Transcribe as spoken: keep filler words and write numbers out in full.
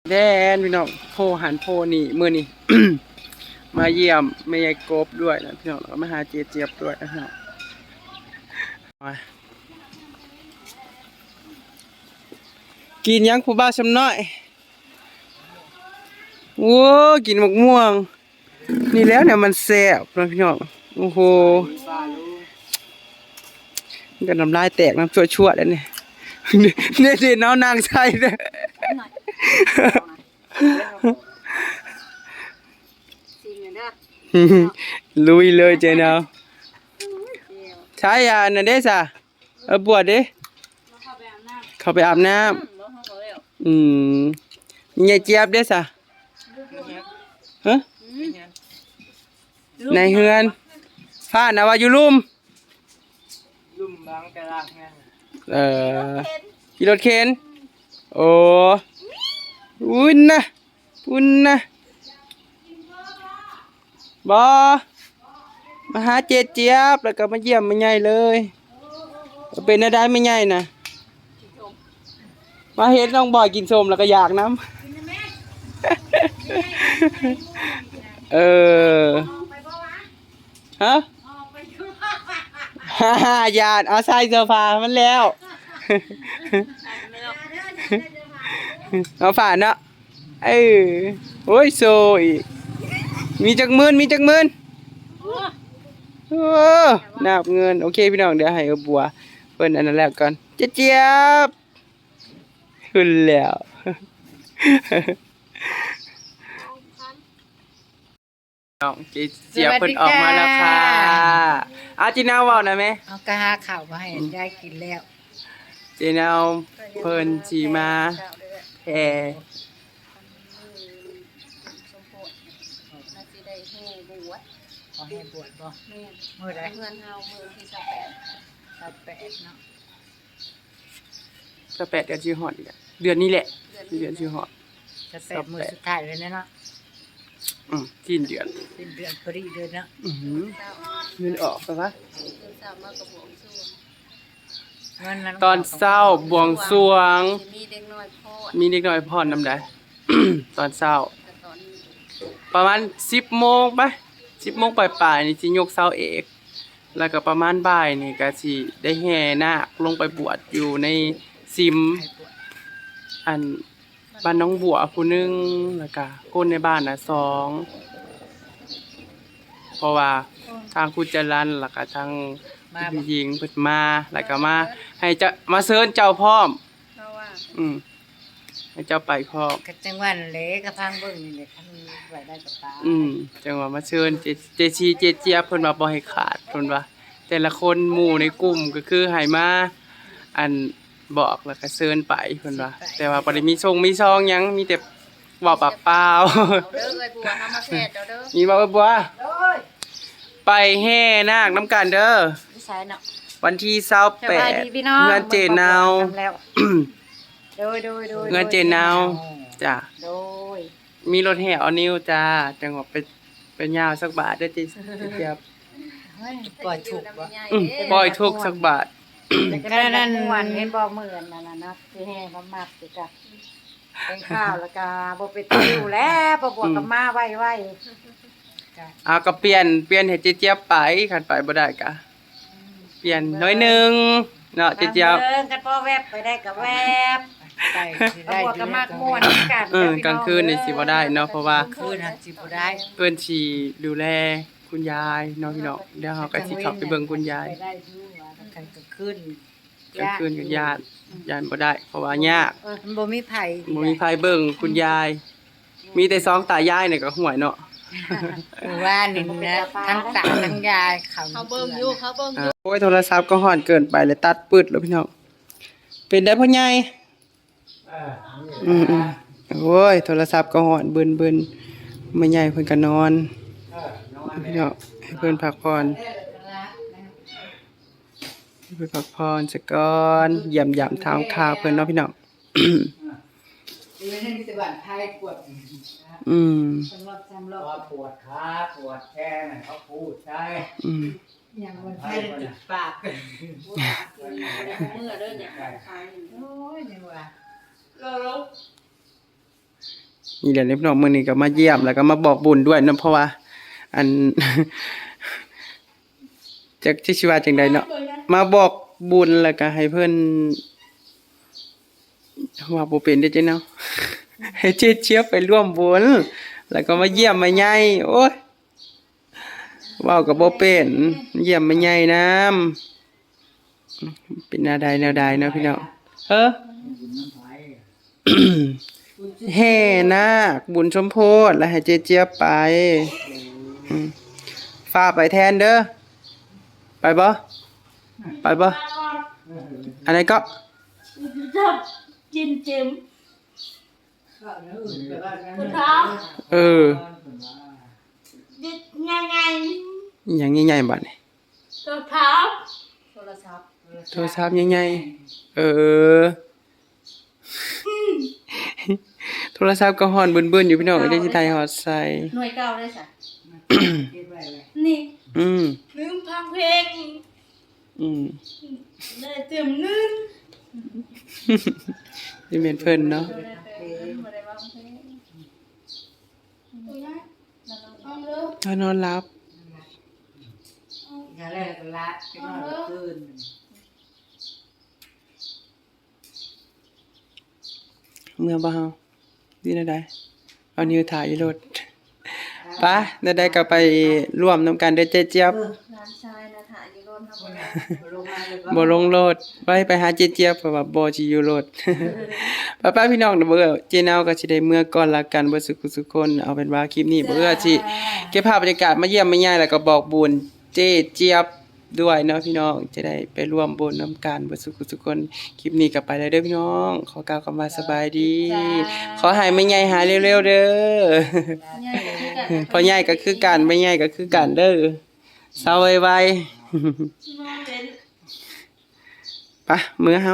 แน่นพี่น้อง โพหันโพนี่ มื้อนี้ มาเยี่ยมแม่ยายกบด้วยนะพี่น้อง แล้วก็มาหาเจ๊เจี๊ยบด้วยนะพี่น้อง มา กินยังผู้บ่าวซ้ำน้อย โอ้ กินหมากม่วง นี่แล้วเนี่ยมันแซ่บนะพี่น้อง โอ้โห มันก็น้ำลายแตกน้ำชั่วๆแล้วเนี่ย เนี่ยเดี๋ยวน้องนางใส่เนี่ย ซิมกันเด้อ ลุยเลยเจ๊เนาะ ใช้ยาอันนั้นได้สะ เออ บวชดิ มาเข้าไปอาบน้ำ เข้าไปอาบน้ำ อืม บ่เข้าแล้ว อืม ยายเจี๊ยบได้สะ ฮะ อืม ในเฮือน ผ้านะว่าอยู่ลุ่ม ลุ่มบางตลาดไง เออ ขี่รถเข็น โอ้ อุ่นนะ อุ่นนะ บอ มาหาเจ๊เจี๊ยบ แล้วก็มาเยี่ยมแม่ใหญ่เลย เป็นอะไรแม่ใหญ่นะ มาเห็นน้องบอยกินส้มแล้วก็อยากน้ำ เออ ฮะ ฮ่าฮ่า ย่าน เอาใส่เสื้อผ้ามันแล้ว เอาผ้าเนาะ เออ โอ้ย โซอีก มีจักหมื่น มีจักหมื่น โอ้ นับเงิน โอเค พี่น้อง เดี๋ยวให้เออบัว เพิ่นอันนั้นแล้วก่อน เจ๊เจี๊ยบ ขึ้นแล้ว น้องเจ๊เจี๊ยบเพิ่นออกมาแล้วค่ะ สวัสดีค่ะ อาจินาวเว้านะแม่ เอากะหาข้าวมาให้ อืม ยายกินแล้ว เจ๊นาวเพิ่นสิมาแผ่ สมโพธิ น่าสิได้แห่บวช ขอแห่บวชบ่ แม่น มื้อใด เฮือนเฮามื้อที่ซาวแปด ซาวแปดเนาะ ซาวแปด เดือนสิฮอดนี่แหละ เดือนนี้แหละ เดือนนี้ เดือนสิฮอด ซาวแปด ซาวแปด มื้อสุดท้ายเลยเนาะ อืม สิ้นเดือน สิ้นเดือนพอดีเลยเนาะ อือหือ เงินออกปะวะ เงินสามมากระบวงส่วง เงินมัน ตอนเช้าบวงสรวง สิมีเด็กน้อยพอด มีเด็กน้อยพอดนำใด ตอนเช้า แต่ตอนนี้ ประมาณสิบโมงไป สิบโมงปลายๆ นี่สิยกเสาเอก แล้วก็ประมาณบ่ายนี่ก็สิได้แห่นาคลงไปบวชอยู่ในซิม อัน บ้านหนองบัวผู้หนึ่ง แล้วก็คนในบ้านน่ะสอง เพราะว่าทางคุณจรัญแล้วก็ทาง มาบ่ คุณหญิงเพิ่นมา แล้วก็มาให้เจ้า มาเชิญเจ้าพร้อม เพราะว่า อืม ให้เจ้าไปพร้อม ก็จังหวะนั้นแหละ ก็พังเบิ่งนี่แหละ คันไปได้ก็ไป อืม จังหวะมาเชิญเจ เจซี เจเจี๊ยบ เพิ่นว่าบ่ให้ขาด เพิ่นว่า แต่ละคนหมู่ในกลุ่มก็คือให้มา อัน บอกแล้วก็เชิญไปเพิ่นว่า เชิญไป แต่ว่าบ่ได้มีซงมีซองหยัง มีแต่เว้าปากเปล่า เอาเด้อเอ้ยบัว เอามาแผ่เจ้าเด้อ มีบ่เอ้ยบัว ไปแห่นาคนำกันเด้อ อยู่ไสเนาะ วันที่ซาวแปด สบายดีพี่น้อง เฮือนเจ๊นาว เบิ่งบ่าวบัวนำแล้ว โดย โดย โดย เฮือนเจ๊นาว โดย จ้ะ โดย มีรถแห่ออนิวจ้า จังหวะไป ไปยาวสักบาทเด้อเจ๊ เจ๊เจี๊ยบ เฮ้ย ปล่อยทุกข์บ่ อืม ปล่อยทุกข์สักบาท ก็นั่น ม่วน เห็นบ่ มื้อนั้นน่ะเนาะ สิแห่มามัดสิกะ เป็นข่าวแล้วก็บ่เป็นติวแล้ว บ่บวกกับมาไวๆ เอาก็เปลี่ยน เปลี่ยนให้เจ๊เจี๊ยบไป คันไปบ่ได้ก็ เปลี่ยนหน่อยหนึ่งเนาะ เจ๊เจี๊ยบ เบิ่งกัน พอแวบไปได้ก็แวบ ไปสิได้ บ่บวกกับมากม่วนคือกัน เออ เด้อพี่น้อง กลางคืนนี่สิบ่ได้เนาะ เพราะว่า กลางคืนน่ะสิบ่ได้ เพิ่นสิดูแลคุณยายเนาะพี่น้อง เดี๋ยวเราก็สิเข้าไปเบิ่งคุณยาย ไปได้อยู่ว่า กลางคืน กลางคืนก็ย้าน ย้านบ่ได้ เพราะว่ายาก เออ มันบ่มีไผ บ่มีไผเบิ่งคุณยาย มีแต่สองตายายนี่ก็ห่วยเนาะ หมู่บ้านนี่นะ ทั้งตาทั้งยายเขา เขาเบิ่งอยู่ เขาเบิ่งอยู่ อ่า โอ้ย โทรศัพท์ก็ฮ้อนเกินไปเลย ตัดปืดแล้วพี่น้อง เป็นได้พ่อใหญ่ อืมอืม โอ้ย โทรศัพท์ก็ฮ้อน เบิ่นเบิ่น แม่ใหญ่เพิ่นก็นอน พี่น้อง ให้เพิ่นพักผ่อน ไปพักผ่อนซะก่อน เยี่ยมยามถามข่าวเพิ่นเนาะพี่น้อง เออ นั่นมีแต่บ้านไทยปวด อืม สำหรับ สำหรับ ปวดขา ปวดแข้ง เขาพูดใช่ อืม อย่างวันไทยติดปาก เมื่อเด้อเนี่ย โอ้ย ยังว่า แล้ว นี่แหละพี่น้อง มื้อนี้ก็มาเยี่ยม แล้วก็มาบอกบุญด้วยเนาะ เพราะว่า อัน จักสิว่าจั่งใดเนาะ มาบอกบุญ แล้วก็ให้เพิ่น เว้าบ่เป็นเด้อเจ๊เนาะ ให้เจ๊เจี๊ยบไปร่วมบุญ แล้วก็มาเยี่ยมแม่ใหญ่ โอ๊ย เว้าก็บ่เป็น เยี่ยมแม่ใหญ่นำ เป็นแนวใดแนวใดเนาะพี่น้อง เออ แห่นาคบุญสมโพธิ แล้วให้เจ๊เจี๊ยบไป อืม ฟ้าไปแทนเด้อ ไปบ่ ไปบ่ อันไหนก็ ชอบกินเจมคุณท้า เออ ยังไง อหย่างใหญ่ๆบัดนี้ ตัวท้า โทรศัพท์ โทรศัพท์ใหญ่ๆ เออ โทรศัพท์ก็ฮ้อนบึนๆอยู่พี่น้อง จักสิถ่ายฮอดใส หน่วยเก้าได้สะ นี่ อืม ลืมฟังเพลง อืม ได้เต็มนึ่ง นี่เป็นเพิ่นเนาะ บ่ได้เติมบ่ได้วางเพลง เอาเลย ถ้านอนหลับ อย่าแรกละจะนอนตื่น เมื่อบ่เฮาดีแนวใด เอานิวถ่ายอยู่รถ ไปแนวใดก็ไปร่วมนำกันเด้อเจ๊เจี๊ยบ ร้านชายนะถ่ายอยู่รถทำอะไร ลงมาเลย บ่ลงรถ ไปไปหาเจ๊เจี๊ยบ เพราะว่าบ่สิอยู่รถ ไปๆพี่น้อง เด้อ เจ๊นาวก็สิได้เมือก่อนละกัน เบิดสุขสุคน เอาเป็นว่าคลิปนี้บ่เอื้อสิเก็บภาพบรรยากาศมาเยี่ยมแม่ใหญ่ แล้วก็บอกบุญเจ๊เจี๊ยบด้วยเนาะพี่น้อง จะได้ไปร่วมบุญนำกัน เบิดสุขสุคน คลิปนี้ก็ไปแล้วเด้อพี่น้อง ขอกล่าวคำว่าสบายดี ขอให้แม่ใหญ่หายเร็วๆเด้อ ใหญ่ก็คือกัน พ่อใหญ่ก็คือกัน แม่ใหญ่ก็คือกันเด้อ เซาไวๆ นอนเป็น ไปเมือเฮา